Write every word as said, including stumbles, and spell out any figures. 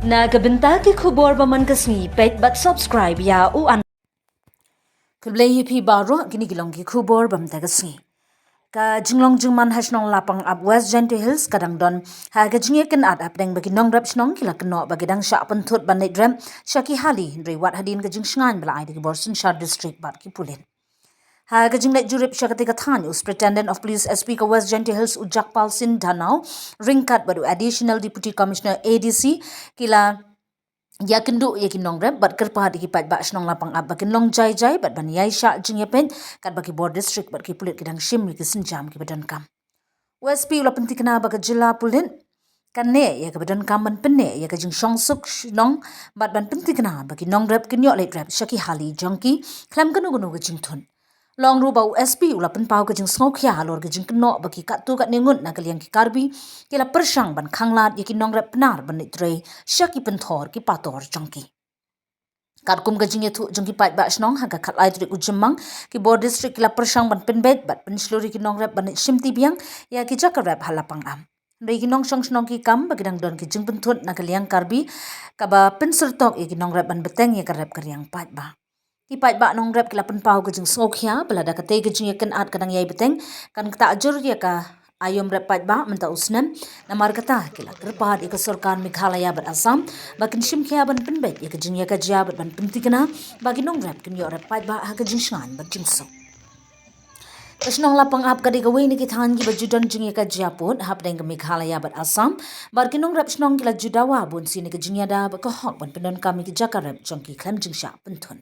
Na ka bynta ki khubor ba man ka sngi, peit bad subscribe ïa u an. Khublei ïa phi baroh, kine ki long ki khubor ba man ka sngi. Ka jinglong jingman ha shnong Lapangap, West Jaintia Hills ka dang don ha ka jingïakynad hapdeng ba ki nongrep shnong ki la kynnoh ba ki dang shah pynthut ban leit rep sha ki hali, hynrei wat hadien ka jingshngaiñ ba la ai da ki bor synshar district bad ki pulit. Ha ka jingleit jurip sha katei ka thaiñ, u Superintendent of Police, S P, ka West Jaintia Hills, u Jagpal Singh Dhanau, ryngkat bad u Additional Deputy Commissioner, A D C, ki la ïakynduh ïa ki nongrep bad kyrpad ïa ki paidbah shnong Lapangap ba kin long jai jai bad ban ïaishah jingïapeit, katba ki bor district bad ki pulit ki dang shim ïa ki sienjam kiba donkam. U S P u la pynthikna ba ka jylla pulit kan neh ïa kaba donkam ban pynneh ïa ka jingshongsuk shnong bad ban pynthikna ba ki nongrep kin ïoh leit rep sha ki hali jong ki khlem kano kano ka jingthut. Long ruh ba u S P u la pynpaw ka jingsngewkhia halor ka jingkynnoh ba ki katto katne ngut na ka liang ki Karbi ki la pyrshang ban khanglad ïa ki nongrep Pnar ban leit trei sha ki pynthor ki pator jong ki. Katkum ka jingïathuh jong ki paidbah shnong, ha ka khatlai tarik u Jymmang, ki bor district ki la pyrshang ban pynbeit bad pynshlur ïa ki nongrep ban leit shimti biang ïa ki jaka rep ha Lapangap. Hynrei ki nongshong shnong ki kam ba ki dang don ki jingpynthut na ka liang Karbi kaba pynsyrtok ïa ki nongrep ban bteng ïa ka rep ka riang paidbah. Ki paidbah nongrep ki la pynpaw ka jingsngewkhia ba lada katei ka jingïakynad ka dang ïai bteng, kan ktah jur ïa ka aïom rep paidbah mynta u snem. Namar kata ki la kyrpad ïa ka sorkar Meghalaya bad Assam ba kin shim khia ban pynbeit ïa ka jingïakajia bad ban pynthikna ba ki nongrep kin ïoh rep paidbah ha ka jingshngaiñ bad jingsuk. Ka shnong Lapangap ka dei kawei na ki thaiñ kiba ju don jingïakajia pud hapdeng ka Meghalaya bad Assam, bad ki nongrep shnong ki la ju dawa bunsien ïa ka jingïada bad ka hok ban pyndonkam ïa ki jaka rep jong ki khlem jingshah pynthut.